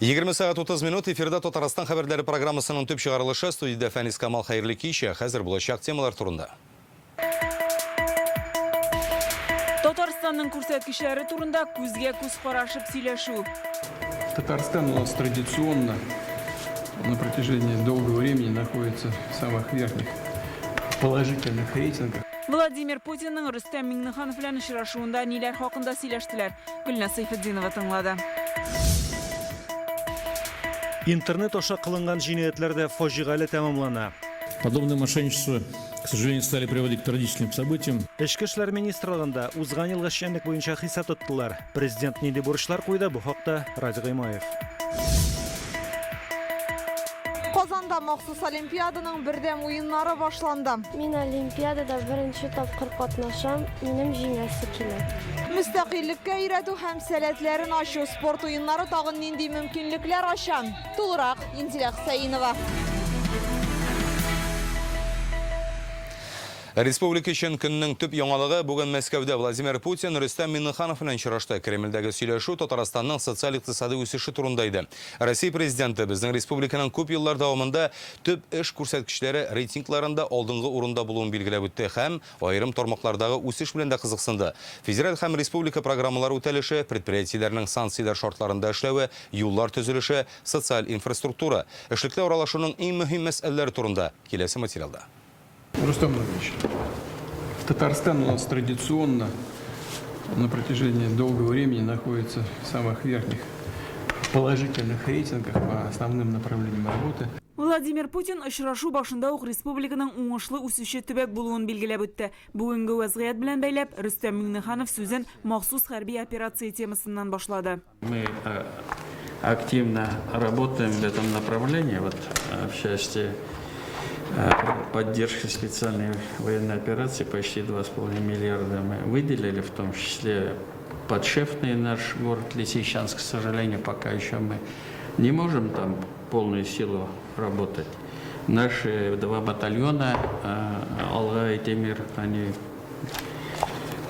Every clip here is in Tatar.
20 сәгать 30 минут эфирда Татарстан хәбәрләре программасының төп чыгарылышы студиядә Фәнис Камал хәерле кич. Хәзер булачак темалар турында. Татарстанның күрсәткечләре турында күзгә күз карашып сөйләшү. Татарстан у нас традиционно на протяжении долгого времени находится в самых верхних положительных рейтингах. Владимир Путинның Рөстәм Миңнеханов белән очрашуында ниләр хакында сөйләштеләр? Гөлназ Сәйфетдинова тыңлады. Интернет аша кылынган җинаятьләр дә фаҗигале тәмамлана. Подобное мошенничество, к сожалению, стали приводить к трагическим событиям. Эчке эшләр министрлыгында узган елгы эшчәнлек буенча хисап тоттылар. Президент нинди бурычлар куйды, бу хакта Радик Гыймаев. Казанда махсус Олимпиаданың бердәм уеннары башланды. Мин Олимпиадада беренче тапкыр катнашам, минем җиңәсе килә. Мөстәкыйльлеккә өйрәтү һәм сәләтләрен ачу спорт уеннары тагын нинди мөмкинлекләр ача? Тулырак Инзилә Хөсәенова. Республика өчен көннең төп яңалыгы бүген Мәскәүдә Владимир Путин Рөстәм Миңнеханов белән очрашты. Кремльдәге сөйләшү Татарстанның социаль-икътисади үсеше турында иде. Россия Президенты безнең республиканың күп еллар дәвамында төп эш күрсәткечләре рейтингларында алдынгы урында булуын билгеләп үтте һәм аерым тармаклардагы үсеш белән дә кызыксынды. Федераль һәм республика программалары үтәлеше, предприятиеләрнең санкцияләр шартларында эшләве, юллар төзелеше, социаль инфраструктура, эшлекле аралашуның иң мөһим мәсьәләләре турында, киләсе материалда. Рустам Нургалиевич, Татарстан у нас традиционно на протяжении долгого времени находится в самых верхних положительных рейтингах по основным направлениям работы. Владимир Путин очрашу башында ук республиканың уңышлы үсүче төбәк булуын билгеләп үтте. Бүгенге вәзгыять белән бәйләп, Рөстәм Миңнеханов сүзен махсус хәрби операция темасыннан башлады. Мы активно работаем в этом направлении, вот в части поддержки специальной военной операции почти 2,5 миллиарда мы выделили, в том числе подшефный наш город Лисичанск, к сожалению, пока еще мы не можем там полную силу работать. Наши два батальона, Алга и Темир, они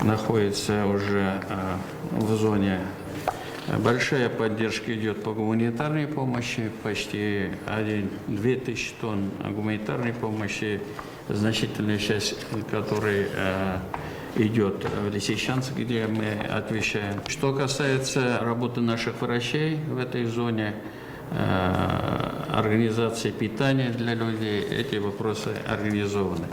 находятся уже в зоне. Большая поддержка идет по гуманитарной помощи, почти 1-2 тысячи тонн гуманитарной помощи, значительная часть которой идет в Лисичанск, где мы отвечаем. Что касается работы наших врачей в этой зоне, организации питания для людей, эти вопросы организованы.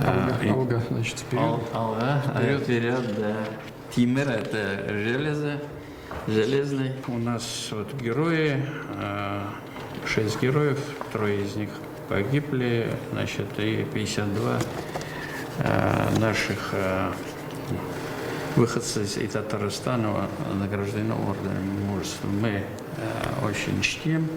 Алга, Алга, значит, вперед. Алга, вперед, вперед, да. Тимер – это железо, железный. У нас вот герои, 6 героев, трое из них погибли, значит, и 52 наших выходцев из Татарстана награждены орденом мужества. Мы очень чтим,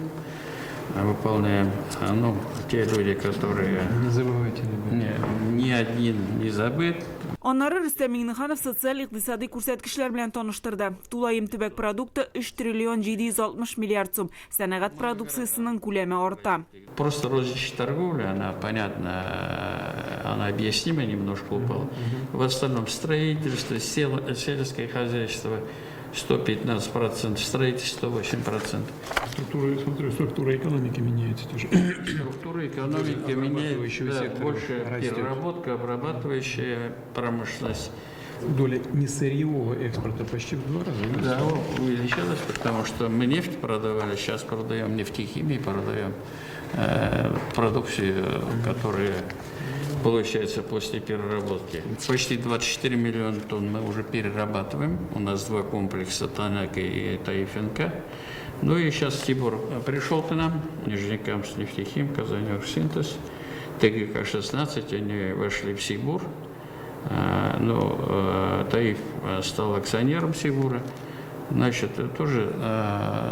выполняем, ну, те люди, которые... Не забывайте, ребята. Ни один не забыт. Аннары Рөстәм Миңнеханов социаль-икътисади күрсәткечләр белән таныштырды. Тулаем төбәк продукты 3 триллион 760 миллиард сум. Сәнәгать продукциясенең күләме арта. Просто розничная торговля, она, понятно, она объяснима немножко упала. В остальном строительство, сельское хозяйство 115%, строительство 8%. Структура, смотрю, структура экономики меняется тоже. Структура экономики меняется, да, больше растет. Переработка, обрабатывающая промышленность. Доля несырьевого экспорта почти в 2 раза. Да, увеличилась, потому что мы нефть продавали, сейчас продаем нефтехимию, продаем продукцию, которая получается после переработки. Почти 24 миллиона тонн мы уже перерабатываем. У нас два комплекса Танака и Таиф-НК. Ну и сейчас Сибур пришел к нам, Нижнекамск, Нефтехим, Казаньоргсинтез, ТГК-16, они вошли в Сибур. Но Таиф стал акционером Сибура. Значит, тоже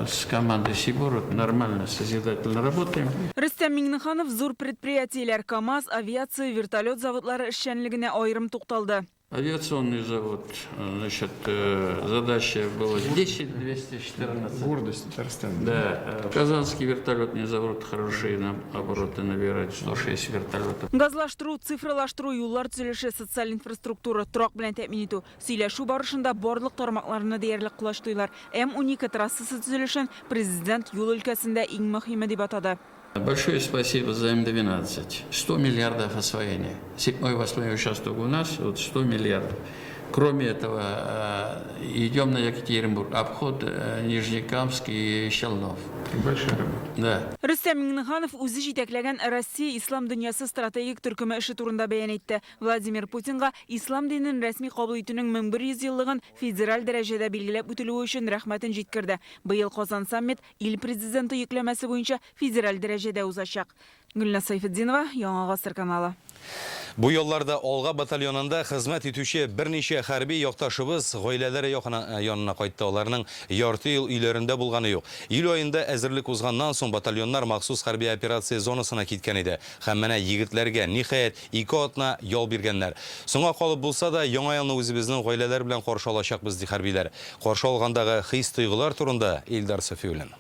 с командой Сибура нормально, созидательно работаем. Рөстәм Миңнеханов зур предприятиеләр КАМАЗ, авиация, вертолет заводлары эшчәнлегенә аерым тукталды. Авиационный завод, значит, задача была 10 214. Гордость Татарстана. Да, Казанский вертолетный завод хорошие нам обороты набирает, 106 вертолетов. Газлаштыру, цифралаштыру, юллар төзелеше, социаль инфраструктура, торак белән тәэмин итү. Сөйләшү барышында барлык тармакларны диярлек колачлыйлар. М-12 трассасы төзелешен президент юл өлкәсендә иң мөһиме дип атады. Большое спасибо за М-12. 100 миллиардов освоения. Седьмой, восьмой участок у нас, вот 100 миллиардов. Кроме этого, идем на Екатеринбург, обход Нижнекамск и Челнов. Большая работа. Да. Рөстәм Миңнеханов үзе җитәкләгән Россия Ислам дөньясы стратегик төркеме эше турында бәян итте. Владимир Путинга ислам динен рәсми кабул итүнең 1100 еллыгын федераль дәрәҗәдә билгеләп үтелүе өчен рәхмәтен җиткерде. Быел Казан саммит ил президенты йөкләмәсе буенча федераль дәрәҗәдә узачак. Гөлназ Сайфетдинова, Яңа Гасыр каналы. Бу ялларда Алга батальонында хезмәт итүче берничә хәрби якташыбыз гаиләләре янына кайтты. Аларның ярты ел өйләрендә булганы юк. Июль аенда әзерлек узганнан соң батальоннар махсус хәрби операция зонасына киткән иде. Һәм менә егетләргә, ниһаять, 2 атна ял биргәннәр. Соңга калып булса да, яңа елны үзебезнең гаиләләр белән каршы алачакбыз, ди хәрбиләр. Каршы алгандагы хис-тойгылар турында Илдар Сафиуллин.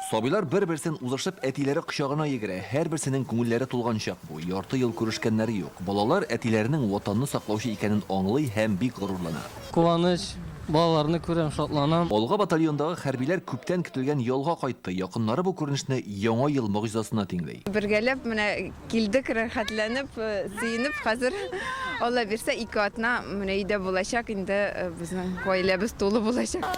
Сабыйлар бер-берсен узышып әтиләре кочагына йөгерә. Һәрберсенең күңелләре тулган чак бу. Ярты ел күрешкәннәре юк. Балалар әтиләренең ватанны саклаучы икәнен аңлый һәм бик горурлана. Куаныч, балаларны күрәм, шатланам. Алга батальондагы хәрбиләр күптән көтелгән ялга кайтты. Якыннары бу күренешне яңа ел могҗизасына тиңли. Бергәләп менә килдек, рәхәтләнеп, сөенеп, хәзер Алла бирсә 2 атна менә өйдә булачак, инде безнең гаиләбез тулы булачак.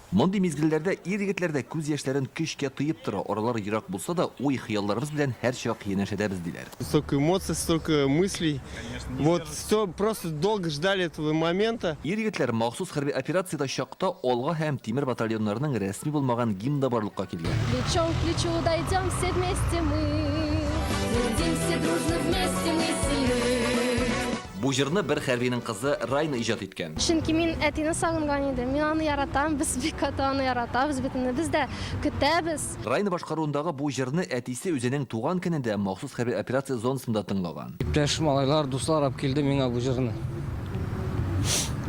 Мондый мизгелләрдә ир-егетләр дә күз яшьләрен көчкә тыеп тора. Аралар ерак булса да, уй-хыялларыбыз белән һәрчак янәшәдәбез, диләр. Столько эмоций, столько мыслей. Вот все, просто долго ждали этого момента. Ир-егетләр махсус хәрби операциядә чакта Алга һәм Тимер батальоннарының рәсми булмаган гимны барлыкка килгән. Плечом к плечу дойдем все вместе мы. Твердимся дружно вместе мы сильны. Бу җырны бер хәрбинең кызы Райна иҗат иткән. Чөнки мин әтине сагынган идем. Мин аны яратам, без бик каты аны яратабыз бит инде. Без дә көтәбез. Райна башкаруындагы бу җырны әтисе үзенең туган көнендә махсус хәрби операция зонасында тыңлаган. Иптәш малайлар, дуслар алып килде миңа бу җырны.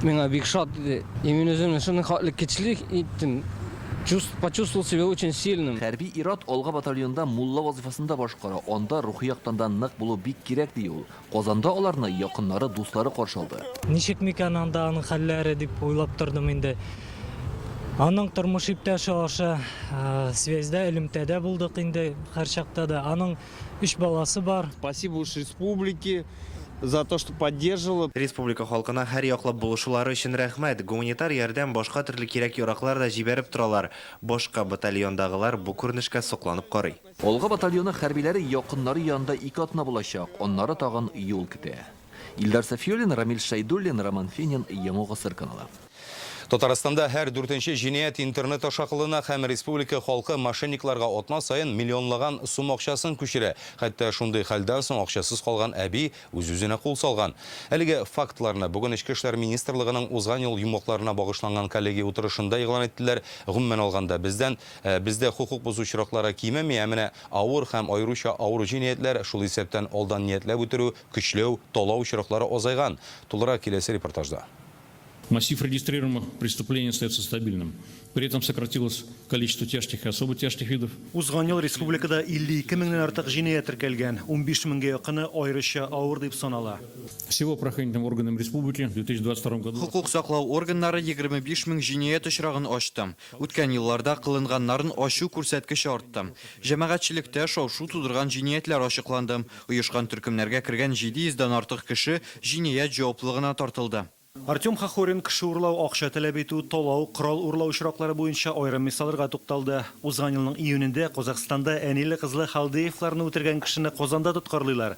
Миңа бик шат иде. И мин үземне шуның хәтле көчле иттем. Почувствовал себя очень сильным. Хәрби ир-ат Алга батальонда мулла вазифасын да башкара. Анда рухи яктан да нык булу бик кирәк, ди ул. Казанда аларны якыннары, дуслары каршы алды. Ничек микән анда аның хәлләре дип уйлап тордым инде. Аның тормыш иптәше аша связьдә, элемтәдә булдык инде һәрчакта да. Аның 3 баласы бар. Спасибо уж республике за то, что поддерживала. Республика халкына һәр яклап булышулары өчен рәхмәт. Гуманитар ярдәм, башка төрле кирәк-яраклар да җибәреп торалар. Башка батальондагылар бу күренешкә сокланып карый. Алга батальоны хәрбиләре якыннары янында 2 атна булачак. Аннары тагын юл көтә. Илдар Сафиуллин, Рамил Шәйдуллин, Роман Финин, Яңа Гасыр каналы. Татарстанда һәр 4нче җинаять интернет аша кылына һәм республика халкы мошенникларга атна саен миллионлаган сум акчасын күчерә. Хәтта шундый хәлдән соң акчасыз калган әби үз-үзенә кул салган. Әлеге фактларны бүген Эчке эшләр министрлыгының узган ел йомгакларына багышланган коллегия утырышында игълан иттеләр. Гомумән алганда, бездә хокук бозу очраклары кимеми, ә менә авыр һәм аеруча авыр җинаятьләр, шул исәптән алдан ниятләп үтерү, көчләү, талау очраклары азайган. Тулырак киләсе репортажда. Массив регистрируемых преступлений остается стабильным. При этом сократилось количество тяжких и особо тяжких видов. Узган ел республикада 52 меңнән артык җинаять теркәлгән, 15 меңгә якыны аеруча авыр дип санала. Всего правоохранительным органам республики в 2022 году. Хокук саклау органнары 25 мең җинаять очрагын ачты. Үткән елларда кылынганнарын ачу күрсәткече артты. Җәмәгатьчелектә шау-шу тудырган җинаятьләр ачыкланды. Оешкан төркемнәргә кергән 700дән артык кеше җинаять җаваплылыгына тартылды. Артем Хохорин кеше урлау, акча таләп итү, талау, корал урлау очраклары буенча аерым мисалларга тукталды. Узган елның июнендә Казахстанда әниле кызлы Халдеевларны үтергән кешене Казанда тоткарлыйлар.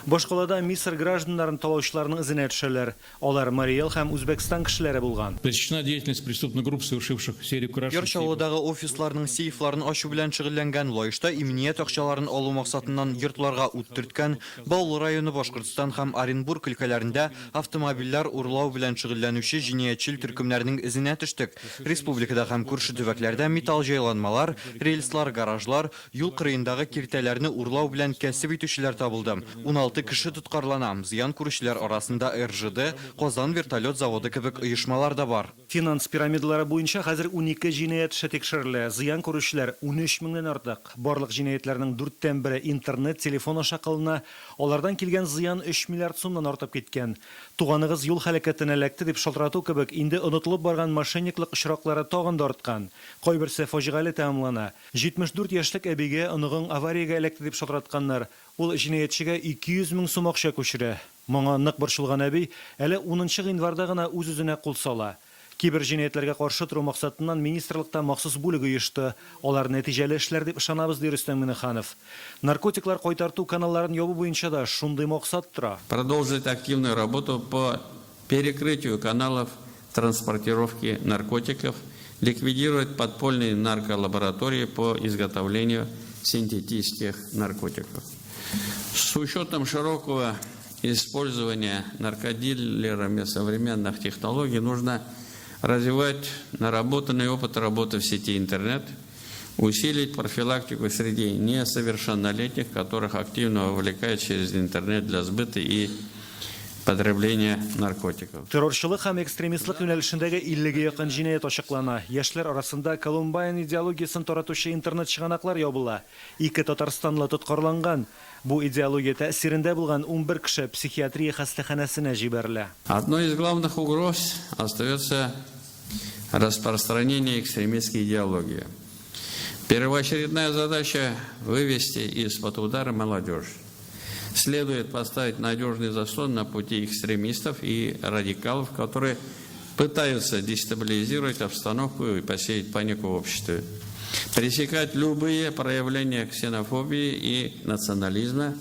Башкалада Мисыр гражданнарын талаучыларның эзенә төшәләр. Алар Марий Эл һәм Үзбәкстан кешеләре булган. Пресечена деятельность преступных групп, совершивших серию краж. Яр Чаллыдагы офисларның сейфларын ачу белән шөгыльләнгән, Лаешта иминият акчаларын алу максатыннан йортларга ут төрткән, Баулы районы, Башкортстан һәм Оренбург өлкәләрендә автомобильләр урлау белән шөгыльләнүче җинаятьчел төркемнәрнең эзенә төштек. Республикада һәм күрше төбәкләрдә металл җайланмалар, рельслар, гаражлар, юл кырыендагы киртәләрне урлау белән кәсеп итүчеләр табылды. 16 кеше тоткарлана. Зыян күрүчеләр арасында РЖД, Казан вертолет заводы кебек оешмалар да бар. Финанс пирамидалары буенча хәзер 12 җинаять эше тикшерелә, зыян күрүчеләр, 13 меңнән артык. Барлык җинаятьләрнең дүрттән бере интернет, телефон аша кылына, алардан килгән зыян өч миллиард сумнан артып киткән. Туганыгыз юл һәлакәтенә эләкте дип шалтырату кебек, инде онытылып барган мошенниклык очраклары тагын да арткан. Кайберсе фаҗигале тәмамлана. 74 яшьлек әбигә оныгың авариягә эләкте дип шалтыратканнар. Ул җинаятьчегә 200 мең сум акча күчерә. Моңа нык борчылган әби әле унынчы гыйнварда гына үз-үзенә кул сала. Киберҗинаятьләргә каршы тору максатыннан министрлыкта махсус бүлек оешты. Алар нәтиҗәле эшләр дип ышанабыз, ди Рөстәм Миңнеханов. Наркотиклар кайтарту каналларын ябу буенча да шундый максат тора. Продолжить активную работу по перекрытию каналов транспортировки наркотиков, ликвидировать подпольные нарколаборатории по изготовлению синтетических наркотиков. С учетом широкого использования наркодилерами современных технологий нужно развивать наработанный опыт работы в сети интернет, усилить профилактику среди несовершеннолетних, которых активно вовлекают через интернет для сбыта и потребления наркотиков. Террорчылык һәм экстремистлык юнәлешендәге 50 гә якын җинаять ачыклана. Яшьләр арасында Колумбайн идеологиясен таратучы интернет чыганаклар ябыла. Ике татарстанлы тоткарланган. Бу идеология тәэсирендә булган 11 кеше психиатрия хастаханәсенә җибәрелә. Одной из главных угроз остается распространение экстремистской идеологии. Первоочередная задача – вывести из-под удара молодежь. Следует поставить надежный заслон на пути экстремистов и радикалов, которые пытаются дестабилизировать обстановку и посеять панику в обществе. Пресекать любые проявления ксенофобии и национализма,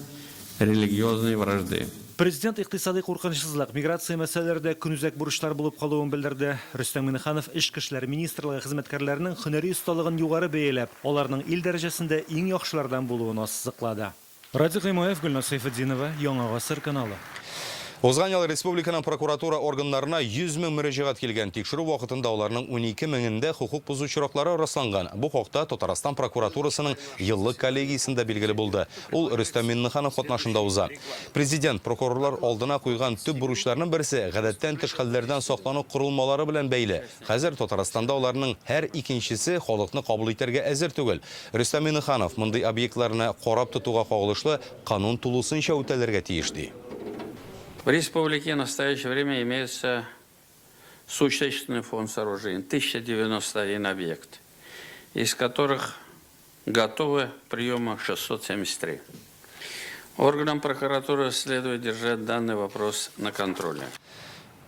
религиозной вражды. Президент икътисадый куркынычсызлык, миграция мәсьәләләре дә көнүзәк бурычлар булып калуын белдерде. Рөстәм Миңнеханов Эчке эшләр министрлыгы хезмәткәрләренең һөнәри осталыгын югары бәяләп, аларның ил дәрәҗәсендә иң яхшылардан булуын ассызыклады. Радик Гыймаев, Гөлназ Сәйфетдинова, Яңа Гасыр каналы. Узган ел республиканың прокуратура органнарына 100 мең мөрәҗәгать килгән. Тикшерү вакытында аларның 12 меңендә хокук бозу очраклары расланган. Бу хакта Татарстан прокуратурасының еллык коллегиясендә билгеле булды. Ул Рөстәм Миңнеханов катнашында уза. Президент прокурорлар алдына куйган төп бурычларның берсе гадәттән тыш хәлләрдән саклану корылмалары белән бәйле. Хәзер Татарстанда аларның һәр икенчесе халыкны кабул итәргә әзер түгел. Рөстәм Миңнеханов мондый объектларны карап тотуга кагылышлы канун тулысынча үтәлергә тиеш, ди. В республике в настоящее время имеется существенный фонд сооружений, 1091 объект, из которых готовы к приему 673. Органам прокуратуры следует держать данный вопрос на контроле.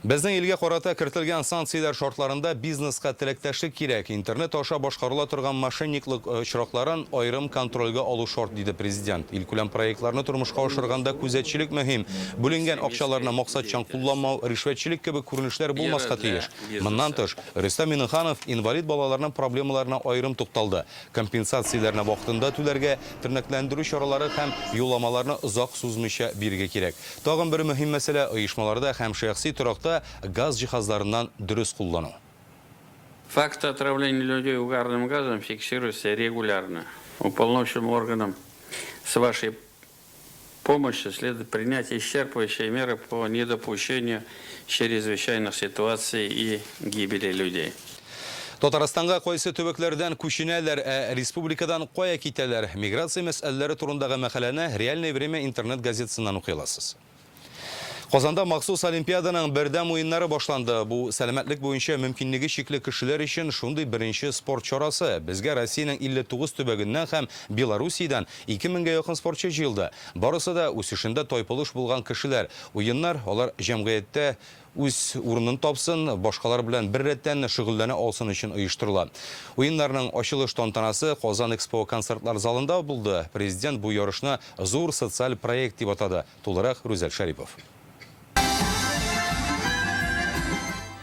Безнең илгә карата кертелгән санкцияләр шартларында бизнеска теләктәшлек кирәк. Интернет аша башкарыла торган мошенниклык очракларын аерым контрольгә алу шарт, диде Президент. Илкүләм проектларны тормышка ашырганда күзәтчелек мөһим. Бүленгән акчаларны максатчан кулланмау, ришвәтчелек кебек күренешләр булмаска тиеш. Моннан тыш, Рөстәм Миңнеханов инвалид балаларның проблемаларына аерым тукталды. Компенсацияләрне вакытында түләргә, тернәкләндерү чаралары һәм юлламаларны озак сузмыйча бирергә кирәк. Тагын бер мөһим мәсьәлә, оешмаларда һәм шәхси торакта газ җиһазларыннан дөрес куллану. Факты отравления людей угарным газом фиксируются регулярно. Уполномоченным органам с вашей помощью следует принять исчерпывающие меры по недопущению чрезвычайных ситуаций и гибели людей. Татарстанга кайсы төбәкләрдән күченәләр, ә республикадан кая китәләр? Миграция мәсьәләләре турындагы мәкаләне Реальное время интернет газетасыннан укый аласыз. Казанда махсус Олимпиаданың бердәм уеннары башланды. Бу сәламәтлек буенча мөмкинлеге чикле кешеләр өчен шундый беренче спорт чарасы. Безгә Россиянең 59 төбәгеннән һәм Белоруссиядән 2 меңгә якын спортчы җыелды. Барысы да үсешендә тайпылыш булган кешеләр. Уеннар алар җәмгыятьтә үз урынын тапсын, башкалар белән беррәттән шөгыльләнә алсын өчен оештырыла. Уеннарның ачылыш тантанасы Казан Экспо концертлар залында булды. Президент бу ярышны зур социаль проект дип атады. Тулырак Рүзәл Шәрипов.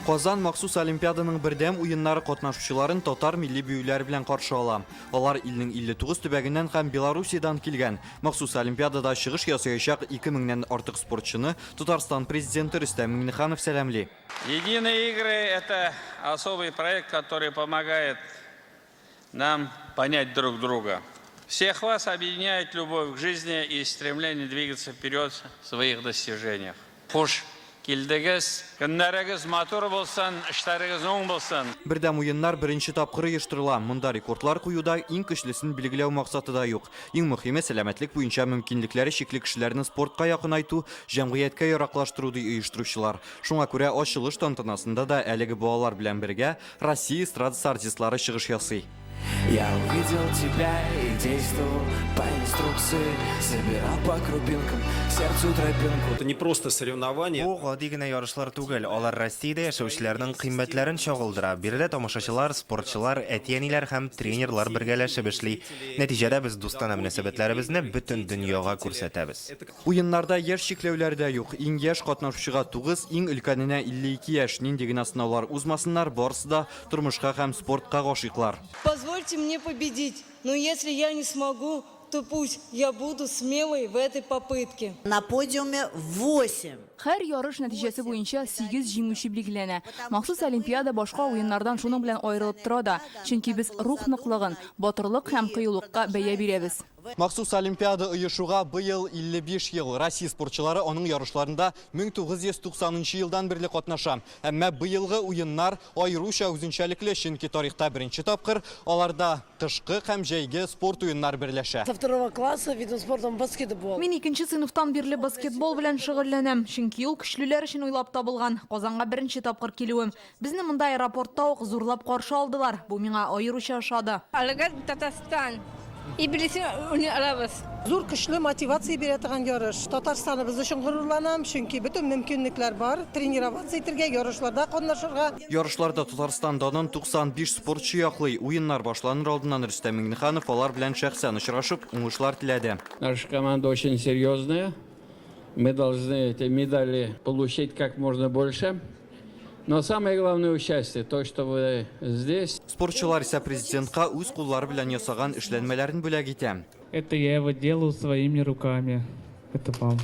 Казан махсус Олимпиаданың бердәм уеннары катнашучыларын татар милли биюләре белән каршы ала. Алар илнең 59 төбәгеннән һәм Белоруссиядән килгән. Махсус Олимпиадада чыгыш ясаячак 2 меңнән артык спортчыны Татарстан Президенты Рөстәм Миңнеханов сәламли. Единые игры это особый проект, который помогает нам понять друг друга. Всех вас объединяет любовь к жизни и стремление двигаться вперед в своих достижениях. Хуш килдегез, көннәрегез матур булсын, эшләрегез уң булсын. Бердәм уеннар беренче тапкыр оештырыла. Монда рекордлар кую да, иң көчлесен билгеләү максаты да юк. Иң мөһиме, сәламәтлек буенча мөмкинлекләре чикле кешеләрне спортка якынайту, җәмгыятькә яраклаштыру, ди оештыручылар. Шуңа күрә ачылыш тантанасында да әлеге балалар белән бергә Россия эстрадасы артистлары чыгыш ясый. Я увидел тебя и действовал по инструкции, собирал по крупинкам к сердцу тропинку. Это не просто соревнования. Бу гади генә ярышлар түгел, алар Россиядә яшәүчеләрнең кыйммәтләрен чагылдыра. Биредә тамашачылар, спортчылар, әти-әниләр һәм тренерлар бергәләшеп эшли. Нәтиҗәдә без дустанә мөнәсәбәтләребезне бөтен дөньяга күрсәтәбез. Уеннарда яшь чикләүләре дә юк. Иң яшь катнашучыга 9, иң өлкәненә 52 яшь. Нинди генә сынаулар узмасыннар, барысы да тормышка һәм спортка гашыйклар. Позвольте мне победить, но если я не смогу, то пусть я буду смелой в этой попытке. На подиуме 8. Һәр ярыш нәтиҗәсе буенча сигез җиңүче билгеләнә. Махсус Олимпиада башка уеннардан шуның белән аерылып тора да, чөнки без рух ныклыгын, батырлык һәм кыюлыкка бәя бирәбез. Махсус Олимпиада оешуга быел 55 ел. Россия спортчылары аның ярышларында 1990 нчы елдан бирле катнаша. Әмма быелгы уеннар аеруча үзенчәлекле, чөнки тарихта беренче тапкыр аларда кышкы һәм җәйге спорт уеннары берләшә. Со второго класса видом спортом баскетбол. Мин икенче сыйныфтан бирле баскетбол белән шөгыльләнәм, чөнки ул көчлеләр өчен уйлап табылган. Казанга беренче тапкыр килүем. Безне монда аэропортта ук зурлап каршы алдылар. Бу миңа аеруча ошады. Алга Татарстан! Иблисен уйный алабыз. Зур көчле мотивация бирә торган ярыш. Татарстаныбыз өчен горурланам, чөнки бөтен мөмкинлекләр бар, тренироваться итергә, ярышларда катнашырга. Ярышларда Татарстан данын 95 спортчы яклый. Уеннар башланыр алдыннан Рөстәм Миңнеханов алар белән шәхсән очрашып, уңышлар теләде. Наша команда очень серьезная. Мы должны эти медали получить как можно больше. Но самое главное участие, то, что вы здесь. Спортчылар исә президентка үз куллары белән ясаган эшләнмәләрен бүләк итә. Это я его делал своими руками. Это вам.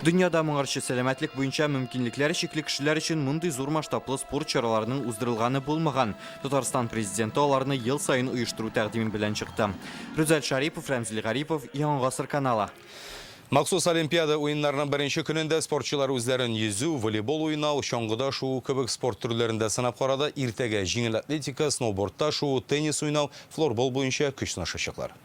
Дөньяда моңарчы сәламәтлек буенча мөмкинлекләре чикле кешеләр өчен мондый зур масштаблы спорт чараларының уздырылганы булмаган. Татарстан Президенты аларны ел саен оештыру тәкъдиме белән чыкты. Рүзәл Шарипов, Рәмзил Гарипов, Яңа гасыр каналы. Махсус Олимпиада уеннарының беренче көнендә спортчылар үзләрен йөзү, волейбол уйнау, чаңгыда шуу кебек спорт төрләрендә сынап карады. Иртәгә җиңел атлетика, сноубордта шуу, теннис уйнау, флорбол буенча көч сынашачаклар.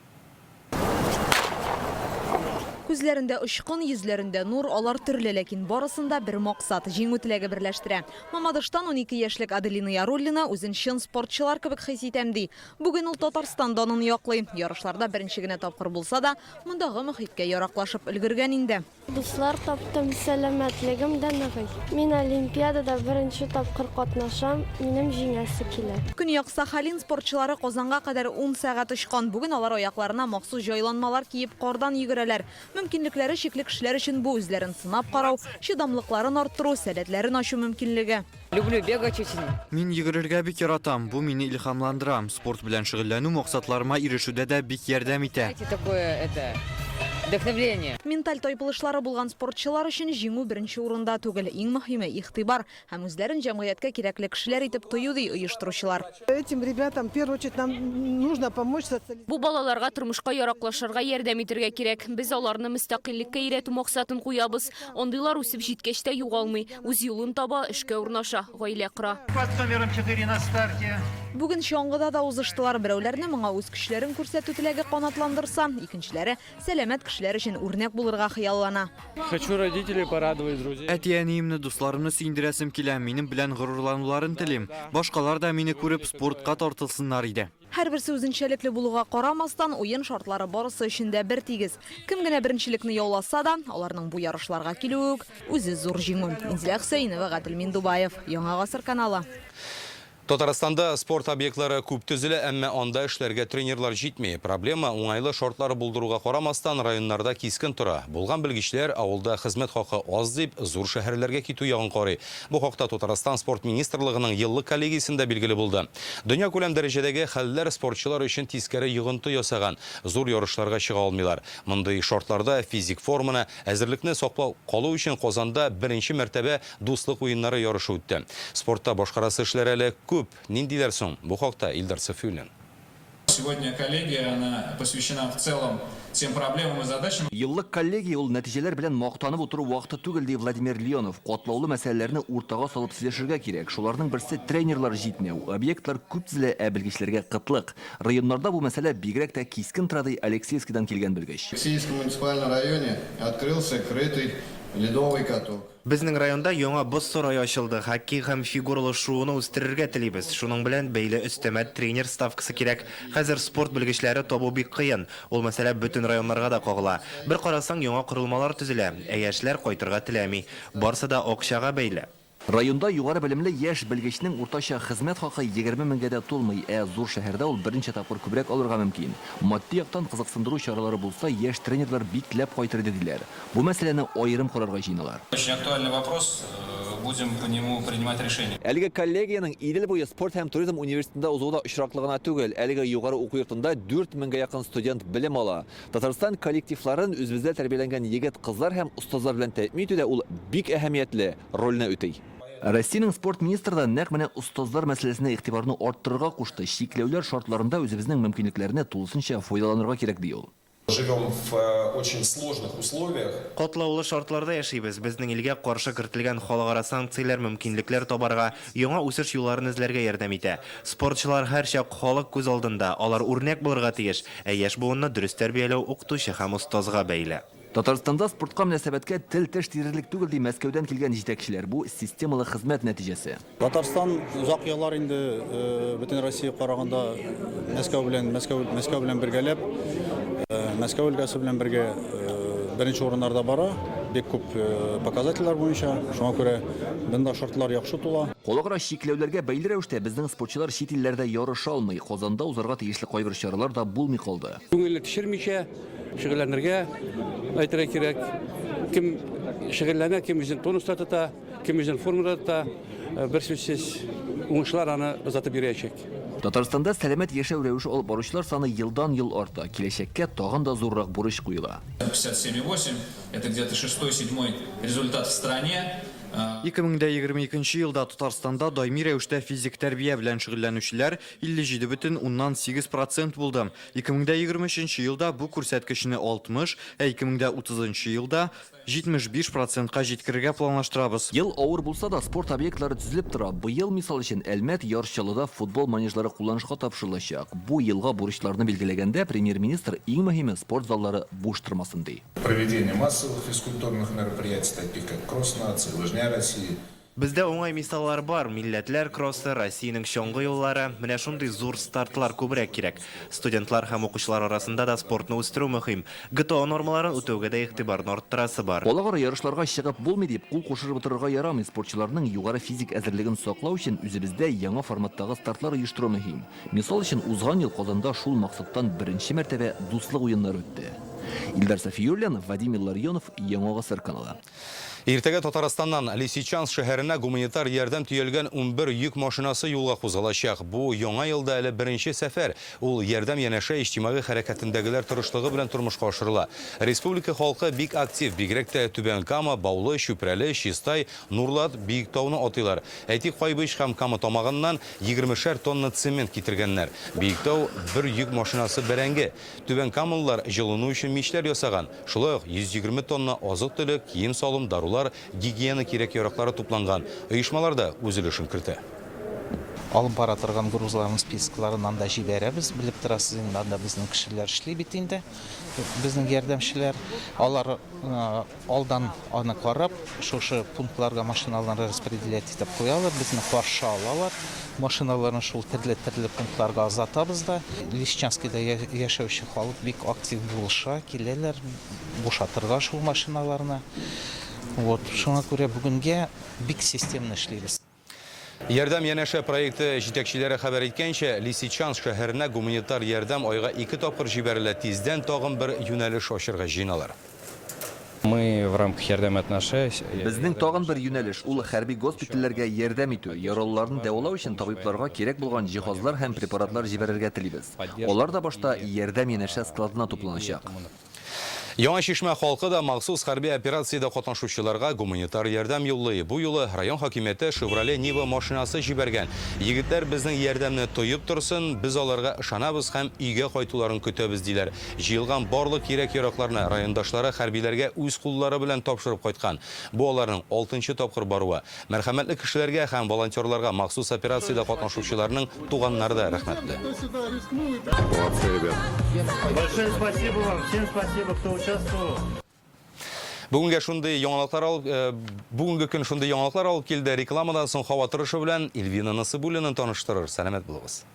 Күзләрендә очкын, йөзләрендә нур, алар төрле, ләкин барысын да бер максат, җиңү теләге берләштерә. Мамадыштан 12 яшьлек Аделина Яруллина үзен чын спортчылар кебек хис итәм, ди. Бүген ул Татарстан данын яклый. Ярышларда беренче генә тапкыр булса да, Мондагы мохиткә яраклашып өлгергән инде. Дуслар таптым, сәламәтлегем дә ныгый. Мин олимпиадада беренче тапкыр катнашам, минем җиңәсе килә. Көньяк Сахалин спортчылары Казанга кадәр ун сәгать очкан. Бүген алар аякларына махсус җайланмалар киеп кардан йөгерәләр. Мөмкинлекләре чикле кешеләр өчен бу үзләрен сынап карау, чыдамлыкларын арттыру, сәләтләрен ачу мөмкинлеге. Люблю бегать очень. Мин йөгерергә бик яратам, бу мине илһамландыра. Спорт белән шөгыльләнү максатларыма ирешүдә дә бик ярдәм итә. Такое это вдохновление. Менталь тайпылышлары булган спортчылар өчен җиңү беренче урында түгел. Иң мөһиме, игътибар һәм үзләрен җәмгыятькә кирәкле кешеләр итеп тою, ди оештыручылар. Этим ребятам, в первую очередь, нам нужно помочь социализироваться. Бу балаларга тормышка яраклашырга ярдәм итергә кирәк. Без аларны мөстәкыйльлеккә өйрәтү максатын куябыз. Андыйлар үсеп җиткәч тә югалмый, үз юлын таба, эшкә урнаша, гаилә кора. Под номером 4 на старте. Бүген чаңгыда да узыштылар. Берәүләрне моңа үз көчләрен күрсәтү теләге канатландырса, икенчеләре сәламәт кешеләр өчен үрнәк булырга хыяллана. Хочу родителей порадовать, друзей. Әти-әниемне, дусларымны сөендерәсем килә, минем белән горурлануларын телим. Башкалар да мине күреп, спортка тартылсыннар иде. Һәрберсе үзенчәлекле булуга карамастан, уен шартлары барысы өчен дә бертигез. Кем генә беренчелекне яуласа да, аларның бу ярышларга килүе үк үзе зур җиңү. Инзилә Хөсәенова, Гадел Миндубаев, Яңа гасыр каналы. Татарстанда спорт объектлары күп төзелә, әмма анда эшләргә тренерлар җитми. Проблема, уңайлы шартлар булдыруга карамастан, районнарда кискен тора. Булган белгечләр, авылда хезмәт хакы аз дип, зур шәһәрләргә китү ягын карый. Бу хакта Татарстан спорт министрлыгының еллык коллегиясендә билгеле булды. Дөньякүләм дәрәҗәдәге хәлләр спортчылар өчен тискәре йогынты ясаган, зур ярышларга чыга алмыйлар. Мондый шартларда физик форманы, әзерлекне саклау калу өчен Казанда беренче мәртәбә Дуслык уеннары ярышы үтте. Спортта башкарасы эшләр әле күп. Ниндиләр соң? Бу хакта Илдар Сафиуллин. Сегодня коллегия, она посвящена в целом тем проблемам и задачам. Еллык коллегия ул нәтиҗәләр белән мактанып утыру вакыты түгел, ди Владимир Леонов. Катлаулы мәсьәләләрне уртага салып сөйләшергә кирәк. Шуларның берсе, тренерлар җитмәү. Объектлар күп төзелә, ә белгечләргә кытлык. Районнарда бу мәсьәлә бигрәк тә кискен тора, ди Алексеевскидан килгән белгеч. В Алексеевском муниципальном районе открылся крытый ледовый каток. Безнең районда яңа боз сарае ачылды. Хоккей һәм фигуралы шууны үстерергә телибез. Шуның белән бәйле өстәмә тренер ставкасы кирәк. Хәзер спорт белгечләре табу бик кыен. Ул мәсьәлә бөтен районнарга да кагыла. Бер карасаң, яңа корылмалар төзелә, ә яшьләр кайтырга теләми. Барсы да акчага бәйле. Районда югары белемле яшь белгечнең уртача хезмәт хакы 20 меңгә дә тулмый, ә зур шәһәрдә ул берничә тапкыр күбрәк алырга мөмкин. Матди яктан кызыксындыру чаралары булса, яшь тренерлар бик теләп кайтыр иде, диләр. Бу мәсьәләне аерым карарга җыеналар. Очень актуальный вопрос, будем по нему принимать решение. Әлеге коллегиянең Идел буе спорт һәм туризм университетында узуы да очраклы гына түгел. Әлеге югары уку йортында 4 меңгә якын студент белем ала. Татарстан коллективларын үзебездә тәрбияләнгән егет-кызлар һәм остазлар белән тәэмин итүдә ул бик әһәмиятле рольне үти. Россиянең спорт министры да нәкъ менә остазлар мәсьәләсенә игътибарны арттырырга кушты. Чикләүләр шартларында үзебезнең мөмкинлекләрне тулысынча файдаланырга кирәк, ди ул. Живем в э, очень сложных условиях. Катлаулы шартларда яшибез. Безнең илгә каршы кертелгән халыкара санкцияләр мөмкинлекләр табарга, яңа үсеш юлларын эзләргә ярдәм итә. Спортчылар һәрчак халык күз алдында, алар үрнәк булырга тиеш, ә яшь буынны дөрес тәрбияләү укытучы һәм остазга бәйле. Татарстанда спортка мөнәсәбәткә тел-теш тиерерлек түгел, ди Мәскәүдән килгән җитәкчеләр. Бу, системалы хезмәт нәтиҗәсе. Татарстан озак еллар инде бөтен Россия караганда Мәскәү белән Мәскәү Мәскәү белән бергәләп Мәскәү өлкәсе белән бергә беренче урыннарда бара. Бик күп показательләр буенча. Шуңа күрә бында шартлар яхшы тула. Халыкара чикләүләргә бәйле рәвештә безнең спортчылар чит илләрдә ярыша алмый. Казанда узарга тиешле кайбер чаралар да булмый калды. Күңелне төшермичә, Шөгыльләнергә әйтергә кирәк. Кем шөгыльләнә, кем үзен тонуста тота, кем үзен формада тота, э, бер сүзсез уңышлар аны озатып йөриячәк. Татарстанда сәламәт яшәү рәвеше алып баручылар саны елдан-ел арта. Киләчәккә тагын да зуррак бурыч куела. 57,8, это где-то шестой-седьмой результат в стране. 2022 елда Татарстанда даими рәвештә физик тәрбия белән шөгыльләнүчеләр 57,8 процент булды. 2023 елда бу күрсәткечне 60, ә 2030 елда 75 процентка җиткерергә планлаштырабыз. Ел авыр булса да, спорт объектлары төзелеп тора. Быел, мисал өчен, Әлмәт, Яр Чаллыда футбол манежлары кулланышка тапшырылачак. Бу елга бурычларны билгеләгәндә, Премьер-министр иң мөһиме, спорт заллары буш тормасын, ди. Проведение массовых физкультурных мероприятий, таких как Кросс нации, Лыжня России. Бездә уңай мисаллар бар, Милләтләр кроссы, Россиянең чаңгы юллары. Менә шундый зур стартлар күбрәк кирәк. Студентлар һәм укучылар арасында да спортны үстерү мөһим. ГТО нормаларын үтәүгә дә игътибарны арттырасы бар. Халыкара ярышларга чыгып булмый дип, кул кушырып утырырга ярамый. Спортчыларның югары физик әзерлеген саклау өчен үзебездә яңа форматтагы стартлар оештыру мөһим. Мисал өчен, узган ел Казанда шул максаттан беренче мәртәбә Дуслык уеннары үтте. Илдар Сафиуллин, Вадим Илларионов, Яңа гасыр каналы. Иртәгә Татарстаннан Лисичанск шәһәренә гуманитар ярдәм төялгән 11 йөк машинасы юлга кузгалачак. Бу яңа елда әле беренче сәфәр. Ул Ярдәм янәшә иҗтимагый хәрәкәтендәгеләр тырышлыгы белән тормышка ашырыла. Республика халкы бик актив, бигрәк тә Түбән Кама, Баулы, Чүпрәле, Чистай, Нурлат, Биектауны атыйлар. Әйтик, Кайбыч һәм Кама Тамагыннан егермешәр тонна цемент китергәннәр. Биектау, бер йөк машинасы бәрәңге. Түбән Камалылар җылыну өчен мичләр ясаган. Шулай ук 120 тонна азык-төлек, кием-салым, дарулар, гигиена кирәк-яраклары тупланган. Оешмалар да үз өлешен кертә. Алып бара торган грузларның списокларын анда җибәрәбез. Белеп торасыз инде, анда безнең кешеләр эшли бит инде, безнең ярдәмчеләр. Алар Алдан аны карап, шушы пунктларга машиналарны распределять итеп куялар, безне каршы алалар. Машиналарны шул төрле-төрле пунктларга озатабыз да. Лисичанскида яшәүче халык бик актив булыша, киләләр бушатырга шул машиналарны. Вот, шуңа күрә бүгенгә бик системно эшлибез. Ярдәм янәшә проекты җитәкчеләре хәбәр иткәнчә, Лисичанск шәһәренә гуманитар ярдәм айга ике тапкыр җибәрелә, тиздән тагын бер юнәлеш ачырга җыеналар. Мы в рамках Ярдәм отношаясь. Безнең тагын бер юнәлеш, ул хәрби госпитальләргә ярдәм итү. Яралыларны дәвалау өчен табибларга кирәк булган җиһазлар һәм препаратлар җибәрергә телибез. Алар да башта Ярдәм янәшә складына тупланачак. Яңа Чишмә халкы да махсус хәрби операциядә катнашучыларга гуманитар ярдәм юллый. Бу юлы район хакимияте Шевроле Нива машинасы җибәргән. Егетләр безнең ярдәмне тоеп торсын, без аларга ышанабыз һәм өйгә кайтуларын көтәбез, диләр. Җыелган барлык кирәк-яракларны райондашлары хәрбиләргә үз куллары белән тапшырып кайткан. Бу аларның алтынчы тапкыр баруы. Мәрхәмәтле кешеләргә һәм волонтерларга махсус операциядә катнашучыларның туганнары да рәхмәтле. Молодцы, ребят. Большое спасибо вам, всем спасибо, кто участвовал. Бүгенгә шундый яңалыклар алып, э, бүгенге көн шундый яңалыклар алып килде. Рекламадан соң һава торышы белән Эльвина Насыбуллина таныштырыр. Сәламәт булыгыз.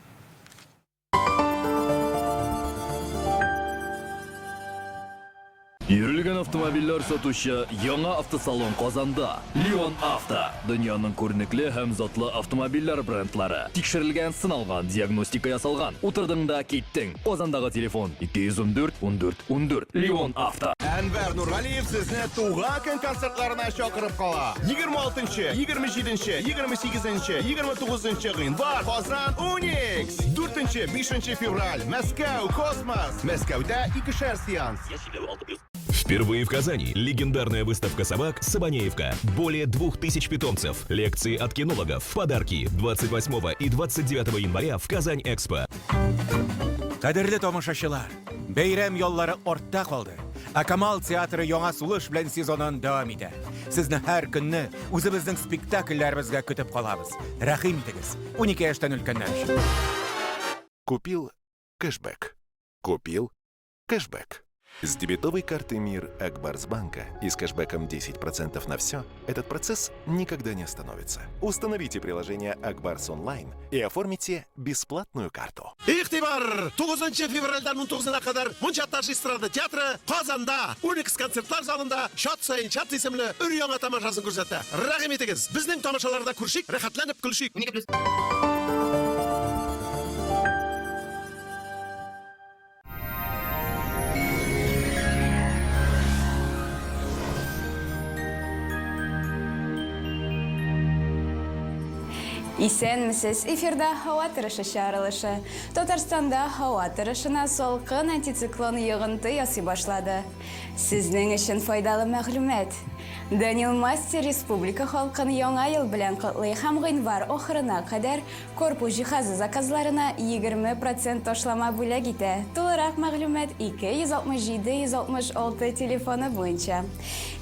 Йөрелгән автомобильләр сатучы яңа автосалон Казанда. Леон Авто. Дөньяның күренекле һәм затлы автомобильләр брендлары. Тикшерелгән, сыналган, диагностика ясалган. Утырдың да киттең. Казандагы телефон 214 14 14. Леон Авто. Әнвәр Нургалиев сезне туган көн концертларына чакырып кала. 26, 27, 28, 29 гыйнвар Казан Уникс. 4, 5 февраль Мәскәү Космос. Мәскәүдә икешәр сеанс. Впервые в Казани легендарная выставка собак «Сабанеевка». Более 2000 питомцев, лекции от кинологов, подарки 28 и 29 января в Казань-Экспо. Кадерле тамашачылар, бәйрәм яллары артта калды. Ә Камал театры яңа сулыш белән сезонын дәвам итә. Сезне һәр көнне үзебезнең спектакльләребезгә көтеп калабыз. Рәхим итегез. 12 яшьтән өлкәннәр өчен. Купил кэшбэк. Купил кэшбэк. С дебетовой карты МИР Акбарсбанка и с кэшбэком 10% на все этот процесс никогда не остановится. Установите приложение Акбарс Онлайн и оформите бесплатную карту. Игътибар! 9 февральдән 19-на кадәр Мунча эстрада театры Казанда Уникс концертлар залында Чат саен чат исемле өр-яңа тамашасын күрсәтә. Рәхим итегез! Безнең тамашаларда күрешик, рәхәтләнеп көлешик. Исәнмесез! Эфирда һава торышы чыгарылышы. Татарстанда һава торышына салкын антициклон йогынты ясый башлады. Сезнең өчен файдалы мәгълүмат. Данил Мастер республика халкын Яңа ел белән котлый һәм гыйнвар ахырына кадәр Корпус җиһазы заказларына 20 процент ташлама бүләк итә. Тулырак мәгълүмат 267 166 телефоны буенча.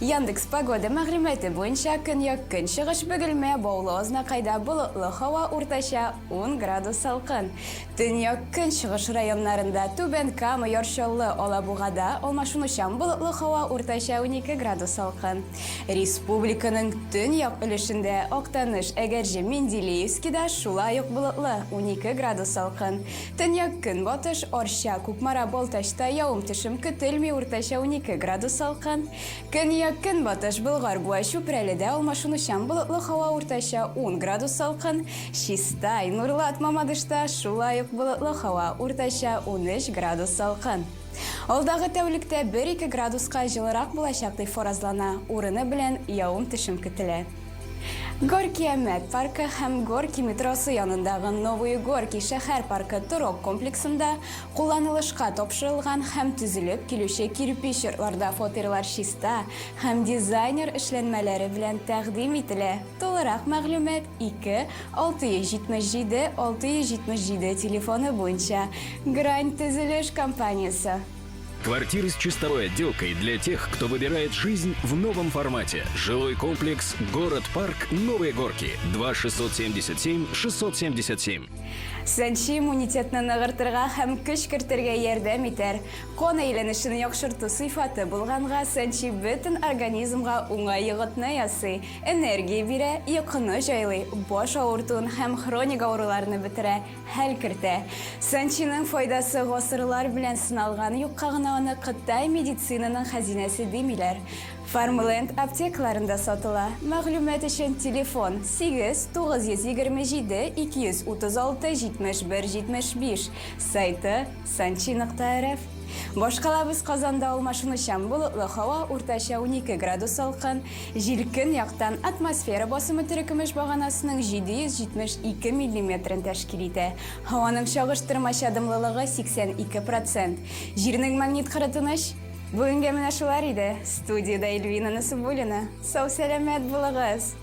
Яндекс Погода мәгълүматы буенча, көньяк-көнчыгыш Бөгелмә, Баулы, Азнакайда болытлы һава, уртача 10 градус салкын. Төньяк-көнчыгыш районнарында, Түбән Кама, Яр Чаллы, Алабугада алмашынучан болытлы һава, уртача 12 градус салкын. Республиканың төньяк өлешендә, Актаныш, Әгерҗе, Менделеевскида шулай ук болытлы, 12 градус салкын. Төньяк-көнбатыш, Арча, Кукмара, Балтачта явым-төшем көтелми, уртача 12 градус салкын. Көньяк-көнбатыш, Болгар, Буа, Чүпрәледә алмашынучан болытлы һава, уртача 10 градус салкын. Чистай, Нурлат, Мамадышта шулай ук болытлы һава, уртача 13 градус салкын. Алдагы тәүлектә бер-ике градуска җылырак булачак дип фаразлана, урыны белән явым-төшем көтелә. Горки-Әмәт паркы һәм Горки метросы янындагы Новые Горки шәһәр паркы торак комплексында кулланылышка тапшырылган һәм төзелеп килүче кирпеч йортларда фатирлар чиста һәм дизайнер эшләнмәләре белән тәкъдим ителә. Тулырак мәгълүмат 2 677 677 телефоны буенча. Грань төзелеш компаниясе. Квартиры с чистовой отделкой для тех, кто выбирает жизнь в новом формате. Жилой комплекс «Город-парк Новые Горки». 2 677 677. Сәнче иммунитетны ныгыртырга һәм көч кертергә ярдәм итәр. Кан әйләнешен яхшырту сыйфаты булганга, сәнче бөтен организмга уңай йогынты ясый, энергия бирә, йокыны җайлый, баш авыртуын һәм хроник авыруларны бетерә, хәл кертә. Санчиның файдасы гасырлар белән сыналган, юкка гына гына аны Кытай медицинаның хәзинәсе димиләр. Фармленд аптекаларында сатыла. Мәгълүмат өчен телефон, 8 927 236 71 75, сайты, санчи.рф. Башкалабыз Казанда алмашынучан болытлы һава, уртача 12 градус салкын, җил көньяктан, атмосфера басымы терекөмеш баганасының 772 миллиметрын тәшкил итә. Һаваның чагыштырмача дымлылыгы 82 процент. Җирнең магнит кыры тыныч. Бүгенгә менә шулар иде. Студиядә Эльвина Насыбуллина. Сау-сәламәт булыгыз!